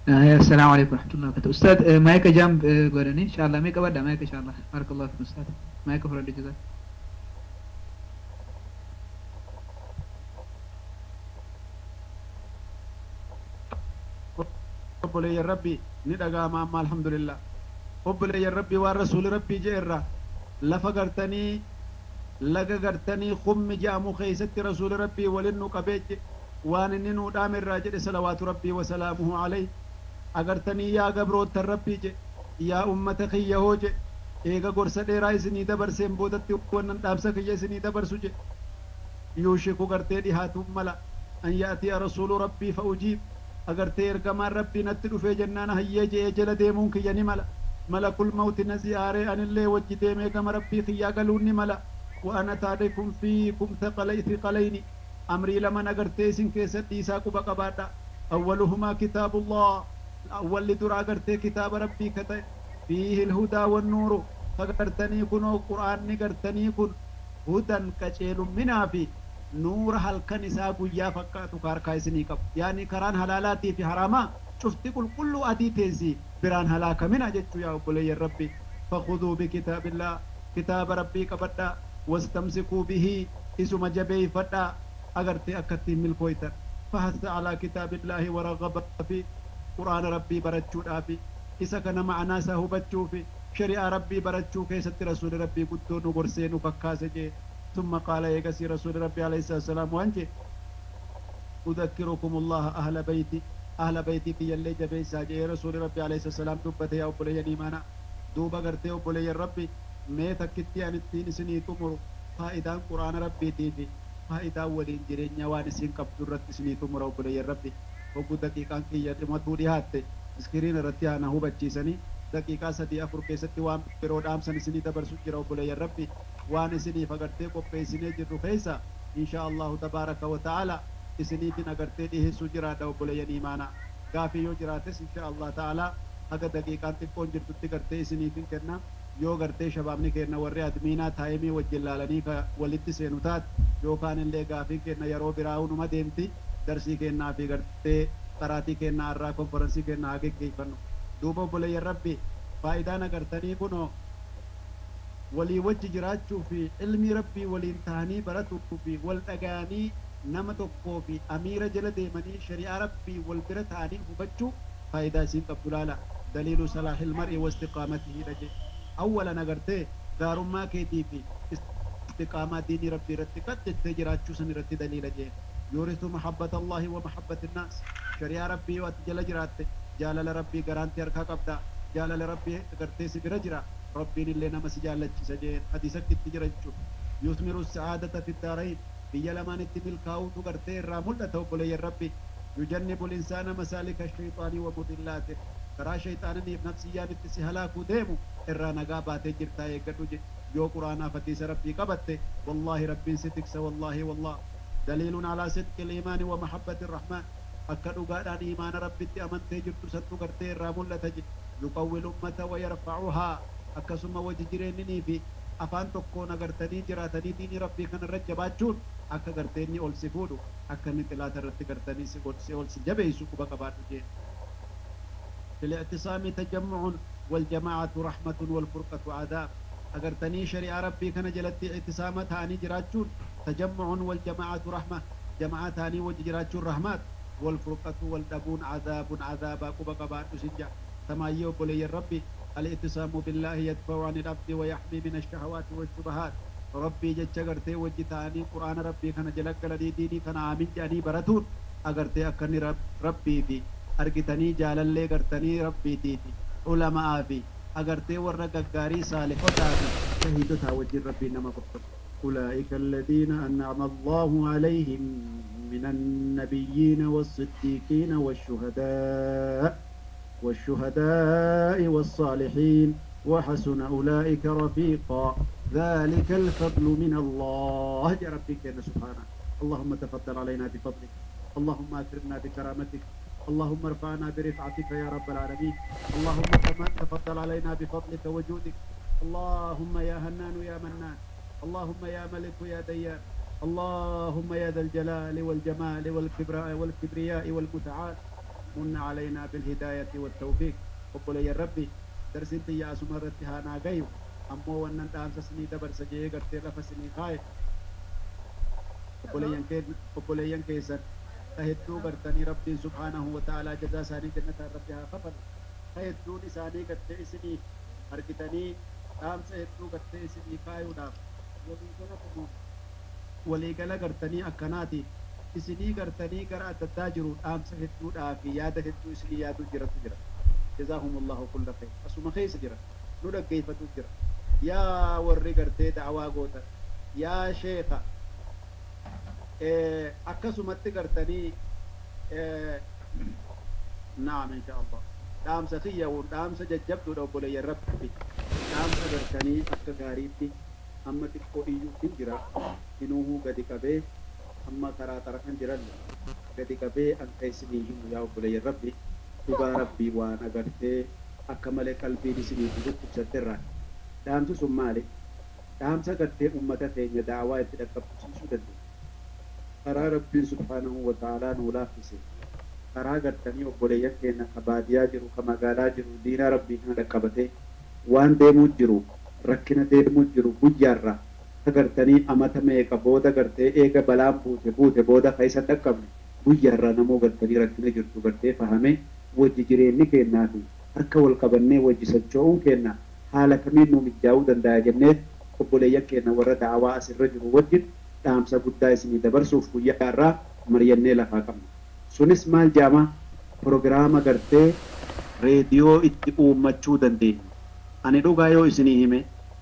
السلام عليكم ورحمة الله وبركاته. أستاذ مايك جنب قرني إن شاء الله ميك بدأ مايك إن شاء الله. بارك الله فيكم أستاذ. مايك فرد جزاك. Obboleeyyan Rabbi, ni dhaga'ama amma, alhamdulillah. Obboleeyyan Rabbi, waan rasuuli Rabbii je'erra lafa gartanii laga gartanii Khummi je'amu keeysatti rasuuli Rabbii walin nu qabee je waan inni nuu dhaame irraa jedhe salawaatu Rabbii wasalaamuhu alayhi. Agartanii yaa gabroottan Rabbii je, yaa ummata kiyya hoo je, eega gorsa dheeraa isinii dabarseen boodatti wannan dhaamsa kiyya isinii dabarsu je, yuushiku gartee dhihaatuun mala an ya'tiya rasuulu Rabbii fa ujiib, agartee ergamaan Rabbii natti dhufee jennaan hayyee je'ee jala deemuun kiyya ni mala, malakul mawti na ziyaaree anillee wajji deemee gama Rabbii kiyyaa galuun ni mala, wa ana taarikum fiikum thiqalayni, amrii laman agartee isin keessa dhiisaa quba qabaadha. Awwaluhumaa kitaabullah, awwalli dura agartee kitaaba Rabbii ka ta'e, fiihi alhudaa wannuuru, agartanii kunoo qur'aanni gartanii kun hudan qaceelumminaa fi nuura halkan isaa guyyaa fakkaatu ka harkaa isinii qabu, yaani karaan halaalaatii fi haraamaa cufti qulqulluu adii teessi biraan halaakamina jechuu. Yaa obboleeyyan Rabbi, fakhuduu bikitaabillah, kitaaba Rabbii qabadhaa, wastamsikuu bihi, isuma jabeeyfadhaa agartee akkattiin milkooytan. Fahassa alaa kitaabillaahi waragaba fi qur'aana Rabbii barachuudhaafi isa kana ma'anaa isaa hubachuu fi shari'aa Rabbii barachuu keessatti rasuuli Rabbii guddoo nu gorsee nu kakkaase jee. ثم قال eegasii rasuuli Rabbii alayhi salaatu wasalaam waan jee: أذكركم الله أهل بيتي، أهل بيتي kiyyallee jabeessaa jee rasuuli Rabbii alayhi salaatu wasalaam dubbate. Yaa obboleeyyan iimaanaa, duuba gartee obboleeyyan Rabbi, mee takkitti an ittiin isinii xumuru faayidaan qur'aana Rabbiitii fi faayidaan waliin jireenya waan isin qabdu irratti isinii xumura. Obboleeyyan Rabbi, hogguu daqiiqaan kiyya dhimatuu dhihaatte iskiriin irratti ana hubachiisanii daqiiqaa 3 4 keessatti waan biroo dhaamsan isinii dabarsu jira. Obboleeyyan Rabbi, waan isiniif agartee qopheessinee jirru keessa insha Allahu tabaaraka wa ta'ala isiniifin agartee dhiheessuu jiraadha. Obboleeyyan iimaanaa, gaafii yoo jiraates insha Allah ta'ala haga daqiiqaan xiqqoon jirtutti gartee isiniifin kenna. Yoo gartee shabaabni kenna warri admiinaa taayimii wajjin laalanii ka walitti seenu taate yookaan illee gaafiin kenna yeroo biraa numa deemti. Darsii kennaa fi gartee qaraatii kennaa irraa konferensii kennaa haa geggeeffannu. Duuba obboleeyyan Rabbi, faayidaan agartanii kunoo walii wajji jiraachuu fi ilmii Rabbii waliin tahanii baratuu fi wal dhaga'anii nama tokkoo fi amiira jala deemanii shari'aa Rabbii wal bira ta'anii hubachuu faayidaa isiin qabdu laala. دليل صلاح المرء واستقامته dha. Awwalan agartee gaarummaa keetii fi istiqaamaa diinii Rabbii irratti qad jettee jiraachuu san irratti daliila jee. يورث محبة الله ومحبة الناس، shari'aa Rabbii yoo ati jala jiraatte jaalala Rabbii garaantii harkaa qabda, jaalala Rabbii agartee si bira jira, Rabbiin illee nama si jaallachisa jeen hadiisatti itti jira jechuudha. يثمر السعادة في الدارين، biyya lamaanitti milkaa'uutu gartee irraa mul'ata. Obboleeyyan Rabbi, يجنب الإنسان مسالك الشيطان ومضلاته، karaa shayxaaniniif nafsiyyaan itti si halaakuu deemu irraa nagaa baatee jirtaa eeggadhu je yoo quraanaaf hadiisa Rabbii qabatte. Wallaahi Rabbiin si tiksa, wallaahi wallah. دليل على صدق الإيمان ومحبة الرحمن، akka dhugaadhaan iimaana Rabbitti amantee jirtu santu gartee irraa mul'ata je. يقوي الأمة ويرفعها، akkasuma wajji jireenninii fi afaan tokkoon agartanii jiraatanii diinii Rabbii kana irra jabaachuun akka gartee inni ol si fuudhu, akka inni xilaata irratti gartanii si ol si jabeessu quba qabaadhu jeen. في الاعتصام تجمع والجماعة رحمة والفرقة عذاب، agartanii shari'aa Rabbii kana jalatti ictisaama ta'anii jiraachuun تجمع والجماعة رحمة، جماعة ta'anii wajji jiraachuun rahmaat, والفرقة waldhabuun عذاب عذابا quba qabaadhu sinja. Tamaayyee obboleeyyan Rabbi, الاعتصام بالله يدفع عن العبد ويحمي من الشهوات والشبهات. Rabbii jecha gartee wajji ta'anii quraana Rabbii kana jala galanii diinii kana aamin jedhanii baratuun agartee akka inni Rabbii fi argitanii jaalallee gartanii Rabbiitii fi ulama'aa fi agartee warra gaggaarii saalihotaa fi shahiidotaa wajjin Rabbiin nama godhu. أولئك الذين أنعم الله عليهم من النبيين والصديقين والشهداء والصالحين وحسن أولئك رفيقا، ذلك الفضل من الله يا ربك سبحانه. اللهم تفضل علينا بفضلك، اللهم أكرمنا بكرامتك، اللهم ارفعنا برفعتك يا رب العالمين. اللهم تفضل علينا بفضلك وجودك. اللهم يا هنان يا منان، اللهم يا ملك يا ديان، اللهم يا ذا الجلال والجمال والكبرياء والمتعال. Munna calaynaa bilhidaayati wattawfiiq. Obboleeyyan rabbi, darsiin tiyya asuma irratti haa naa gayu. Ammoo wannan dhaamsa sinii dabarsa jee gartee lafa sinii kaaye, obboleeyyan keessan ta hedduu gartanii Rabbiin subhaanahu wa ta'aalaa jazaa isaanii jannataan rabbi haa kafalu, ta hedduun isaanii gartee isinii argitanii dhaamsa hedduu gartee isinii kaayuudhaaf waliigala gartanii akkanaati isinii gartanii gara adda addaa jiru, dhaamsa hedduudhaa fi yaada hedduu isinii yaaduu jiratu jira. Jazaahumullahu kulla khayr. Asuma keessa jira, nu dhaggeeffatu jira. Yaa warri gartee da'awaa gootan, yaa sheeka, akkasumatti gartanii, naam, insha Allah, dhaamsa kiyya dhaamsa jajjabduudha. Obboleeyyan rabbi, dhaamsa gartanii akka gaariitti amma xiqqoo iyyuutin jira, inuuhuu gadi qabee amma karaa xarafan jiran gadi qabee an isinii himu. Yaa obboleeyyan rabbi, dhugaa rabbii waan agartee akka malee qalbiin isinii dhukkubsatterraa dhaamsi sun maali? Dhaamsa gartee ummata keenya da'awaa itti dhaqqabsiisuu dandeenya karaa rabbiin subhaanahu wa ta'aalaa nuu laaffise, karaa gartanii obboleeyyan keenya ka baadiyaa jiru, ka magaalaa jiru, diinaa rabbii kana dhaqqabatee waan deemuu jiru, rakkina deemuu jiru guyyaarra ka gartanii amata meeqa booda gartee eega balaan buute buute booda ka isa dhaqqabne, guyyaarraa namoo gartanii rakkina jirtu gartee fahame wajji jireenyi kennaa fi harka wal qabannee wajji socho'uun kenna haala kamiin nu mijaa'uu danda'a jenneet obboleeyyan keenya warra da'awaa asirra jiru wajjin dhaamsa guddaa isinii dabarsuuf guyyaa irraa mari'annee lafaa qabna. Sunis maal jedhama? Proogiraama gartee reediyoo itti uummachuu dandeenyu. Ani dhugaa yoo isinii hime,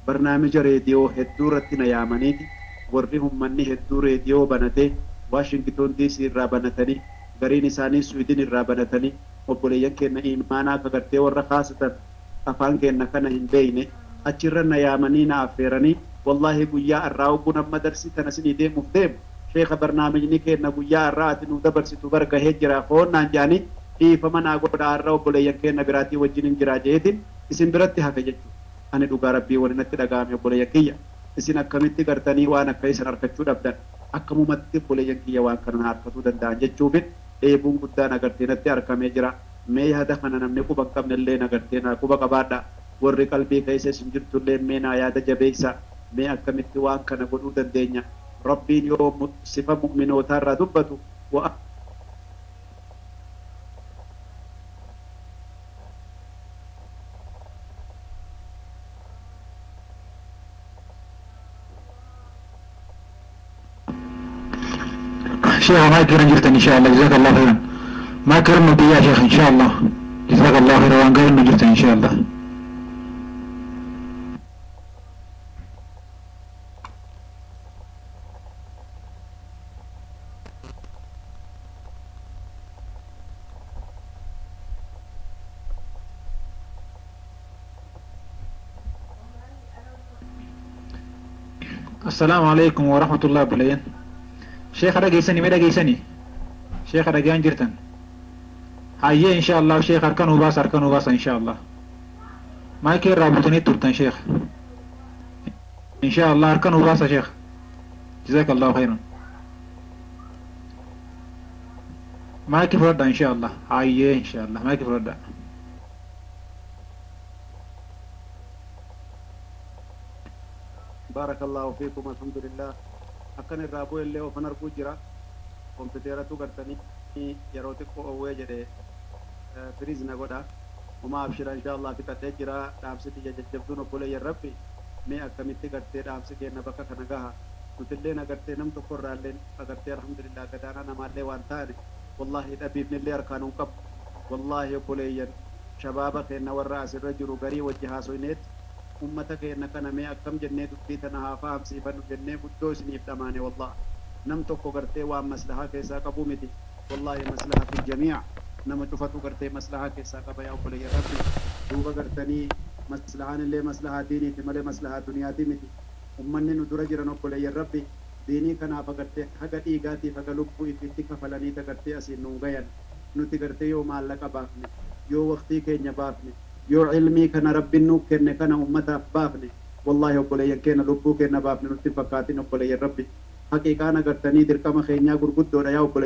barnaamija reediyoo hedduu irratti na yaamaniiti warri ummanni hedduu reediyoo banatee Waashington DC irraa banatanii, gariin isaanii Sweden irraa banatanii, obboleeyyan keenya imaanaa akka gartee warra kaasatan afaan keenya kana hin beeyne achirra na yaamanii na affeeranii, wallaahi guyyaa irraa ogguun amma darsii tana isinii deemuuf deemu, sheeka, barnaamijni keenya guyyaa irraa ati nu dabarsitu bar gahee jira foonnaan jedhanii, dhiifama naa godhaa, irra obboleeyyan keenya biraatii wajjin hin jiraa jeetiin isin biratti hafe jechuudha. Ani dhugaa rabbii waliin natti dhaga'ame. Obboleeyyan kiyya, isin akkamitti gartanii waan akka isin argachuu dhabdan, akkamumatti obboleeyyan kiyya waan kana na argatuu danda'an jechuufin dheebuun guddaan agartee natti argamee jira. Mee yaada kana namni quba hin qabne illee agartee naa quba qabaadha. Warri qalbii keessa isin jirtu illee mee naa yaada jabeessa. Mee akkamitti waan kana godhuu dandeenya? Rabbiin yoo sifa mu'minootaa irraa dubbatu wa شيخ، ما كرم جرت إن شاء الله. جزاك الله خيرا. ما كرم يا شيخ، إن شاء الله. جزاك الله خيرا وان كرم جرت إن شاء الله. السلام عليكم ورحمة الله وبركاته. شيخ dhageessani? Mee dhageessani? Sheekha, dhagaan jirtan? Hayyee, insha Allah. Sheekh, harka nuu baasa, harka nuu baasa, insha Allah. Maayikii irraa buutanii turtan sheekh. Insha Allah, harka nuu baasa sheekh. جزاك الله خيرا. Maayikii fudhadha, insha Allah. Hayyee, insha Allah, maayikii fudhadha. بارك الله فيكم. الحمد لله. Akkan irraa bu'e illee ofan arguu jira. Kompiitaratu gartanii yeroo xiqqoo owwee jedhe freeze na godha. Homaa abshira, insha Allah, fixadhee jira. Dhaamsi tiyya jajjabduun, obboleeyyan rabbi, mee akkamitti gartee dhaamsi kenna bakka kana gaha? Nutilleen agartee nam tokko irraalleen agartee, alhamdulillah, gadaanaa namaallee waan taane, wallahi dhabiifnillee harkaan hin qabu. Wallahi obboleeyyan shabaaba keenna warra asirra jiru garii wajji haasoyneet ummata keenya kana mee akkam jennee dubbii tana haa fahamsiifannu jennee guddoo isiniif dhamaane. Wallah, nam tokko gartee waan maslahaa keessaa qabu miti. Wallahi maslaha fi jamiic nama cufatu gartee maslahaa keessaa qaba. Yaa obboleeyyan rabbi, duuba gartanii maslahaan illee maslahaa diiniiti malee maslahaa duniyaatii miti. Ummanni nu dura jiran, obboleeyyan rabbi, diinii kanaaf agartee haga dhiigaatiif haga lubbuu ifitti kafalanii agartee asiin nuun gayan. Nuti gartee yoo maallaqa baafne, yoo waqtii keenya baafne, yoo ilmii kana rabbiin nuu kenne kana ummataaf baafne, wallaahi obboleeyyan keenya, lubbuu keenya baafne nutti hin fakkaatin. Obboleeyyan rabbi, haqiiqaan agartanii dirqama keenyaa gurguddoodha, yaa obboleeyyan.